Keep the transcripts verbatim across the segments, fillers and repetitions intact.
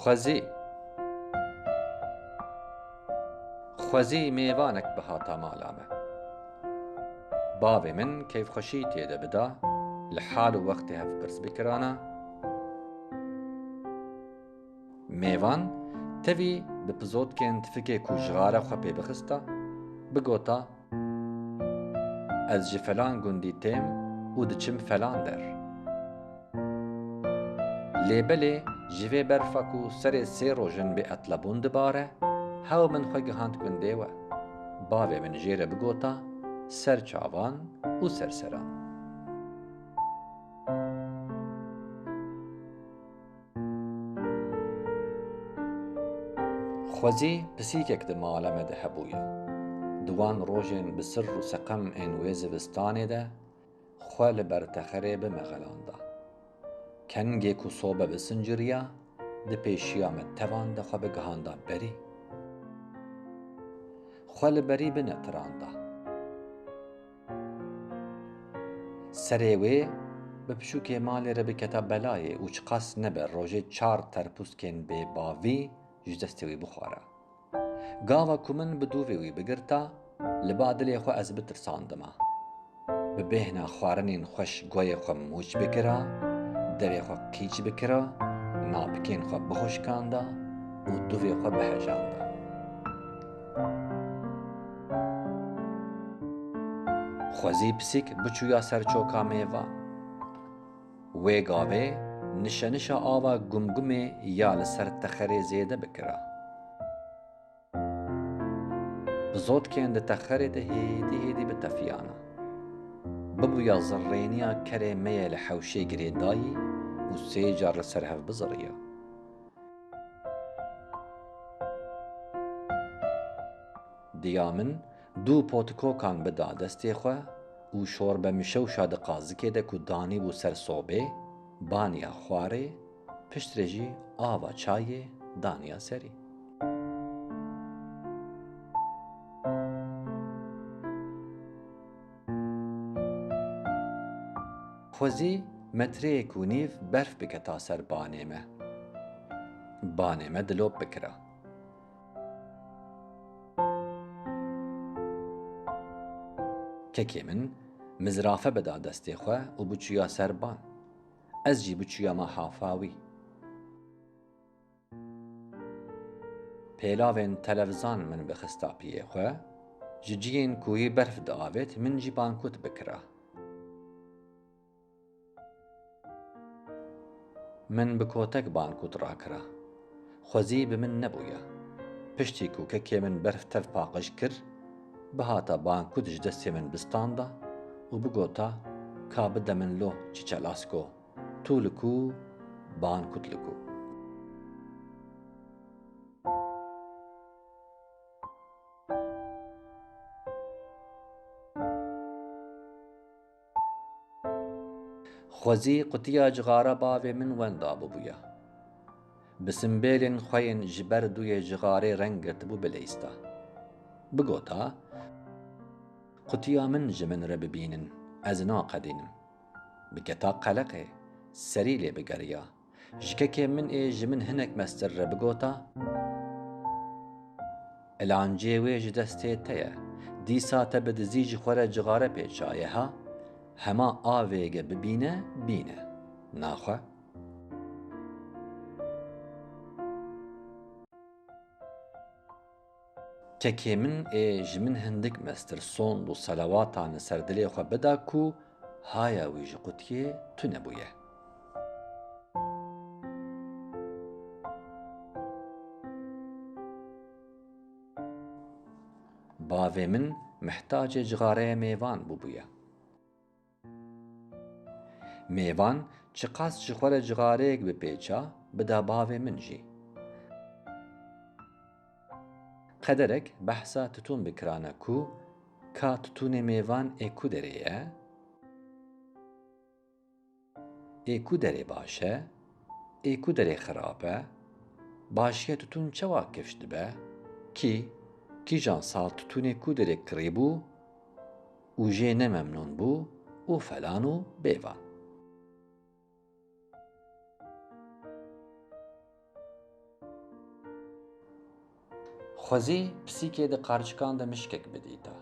Xwezî. Xwezî mêvanek bihata mala me. Bavê min keyfxweşî tê de bida, li hal û wextê hev pirs bikirana. Mêvan tevî bi pizotkên tifikê ku jixare xwe pê bixista, bigota, Ez ji felan gundî têm û diçim felan der. Lê belê ji vê berfa ku serê sê roj in bê etlebûn dibare, hew min xwe gihand gundê we. Bavê min jê re bigota, ser çavan û ser seran. Xwezî pisîkek di mala me de hebûye. Di wan rojên bi sir û seqem ên wê zivistanê de xwe li ber texerê bimexelanda. Kengê ku sobe bisinciriya, di pêşiya me tevan de xwe bigihanda berî. Xwe li berî binetiranda. Serê wê bi pişûkê malê re biketa belayê û çiqas nebe rojê çar terpûskên bêbavî ji destê wî bixwara. Gava ku min bi dûvê wî bigirta, li ba dilê xwe ez bitirsandima. Bi bêhna xwarinên xweş goyê xwe mûç bikira, devê xwe qîç bikira, napikên xwe bixuşkanda û dûvê xwe bihejanda. Xwezî pisîk biçûya ser çoka mêvan. Wê gavê nişenişa ava gumgumê ya li ser texerê zêde bikira. Pizotkên di texerê de hêdî hêdî bitefiyana. Bibûya zirrêniya kerê meyê li hewşê girêdayî û sê car li ser hev biziriya. Diya min dû potikokan bida destê xwe û şorbe mişewşa di qazikê de ku danîbû ser sobê, baniya xwarê, piştre jî ava çayê daniya serî. Xwezî metreyek û nîv berf biketa ser banê me. Banê me dilop bikira. Kekê min mizrafe bida destê xwe û biçûya ser ban. Ez jî biçûyama hafa wî. Pêlavên televizan min bixista piyê xwe, ji ciyên ku wî berf diavêt min jî bankût bikira. Min bi kotek bankût rakira. Xwezî bi min nebûye. Piştî ku kekê min berf tev paqij kir, bihata bankût ji destê min bistanda û bigota, Ka bide min lo çiçe lasko, tû li ku, bankût li ku. Xwezî qutiya cixara bavê min wenda bibûya. Bi simbêlên xwe yên ji ber dûyê cixarê reng girtibû bileysta. Bigota, Qutiya min ji min re bibînin, ez naqedînim. Biketa qeleqê, serî lê bigeriya. Ji kekê min ê ji min hinek mestir re bigota, Ilancê wê ji destê te ye. Dîsa te bi dizî ji xwe re cixare pêçaye ha? Hema avêge bibîne, bîne. Naxwe. Kekê min ê ji min hindik mestir sond û selawatan li ser dilê xwe bida ku haya wî ji qutiyê tune bûye. Bavê min mihtacê cixareyê mêvan bûbûye. Mêvan çiqas ji xwe re cixareyek bipêça, bida bavê min jî. Qederek behsa titûn bikirane ku ka titûnê mêvan ê ku derê ye? Ê ku derê baş e? Ê ku derê xirab e? Başiya titûn çawa kifş dibe? Kî, kîjan sal titûnê ku derê kirî bû û jê ne memnûn bû û felan û bêvan. Xwezî pisîkê di qarçikan de mişkek bidîta.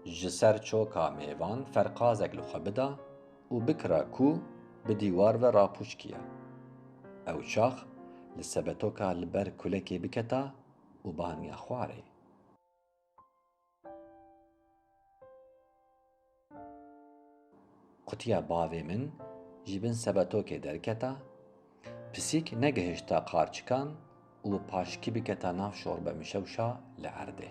Ji ser çoka mêvan ferqazek li xwe bida û bikira ku bi dîwar ve rapûçkiya. Ew çax li sebetoka li ber kulekê biketa û baniya xwarê. Qutiya bavê min ji bin sebetokê derketa, pisîk negihişta qarçikan û bi paşkî biketa nav şorbe mişewşa li erdê.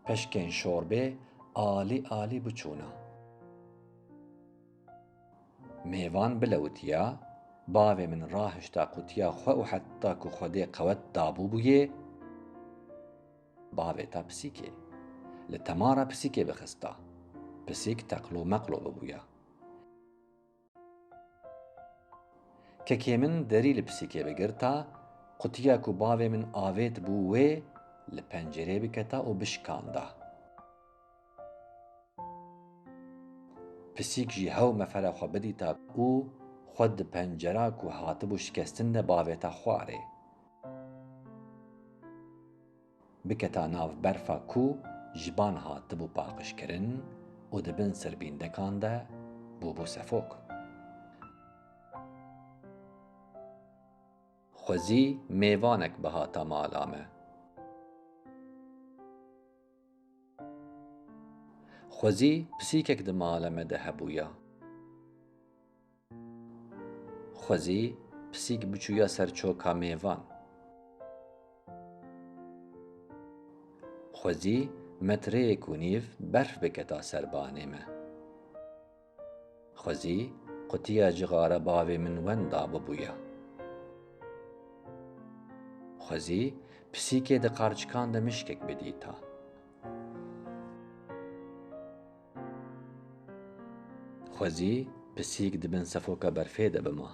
Peşkên şorbê alî alî biçûna. Mêvan bilewitiya, bavê min rahişta qutiya xwe û heta ku Xwedê qewet dabûbûyê, bavêta pisîkê. Li temara pisîkê bixista. Pisîk teqlo meqlo bibûya. Kekê min derî li pisîkê bigirta, qutiya ku bavê min avêt bû wê li pencerê biketa û bişkanda. Pisîk jî hew mefera xwe bidîta û xwe di pencera ku hatibû şikestin de bavêta xwarê. Biketa nav berfa ku ji ban hatibû paqijkirin û di bin sirbîndekan de bûbû sefok. Xwezî mêvanek bihata mala me. Xwezî pisîkek di mala me de hebûya. Xwezî pisîk biçûya ser çoka mêvan. Xwezî metreyek û nîv berf biketa ser banê me. Xwezî qutiya cixara bavê min wenda bibûya. Xwezî pisîkê di qarçikan de mişkek bidîta. Xwezî pisîk di bin sefoka berfê de bima.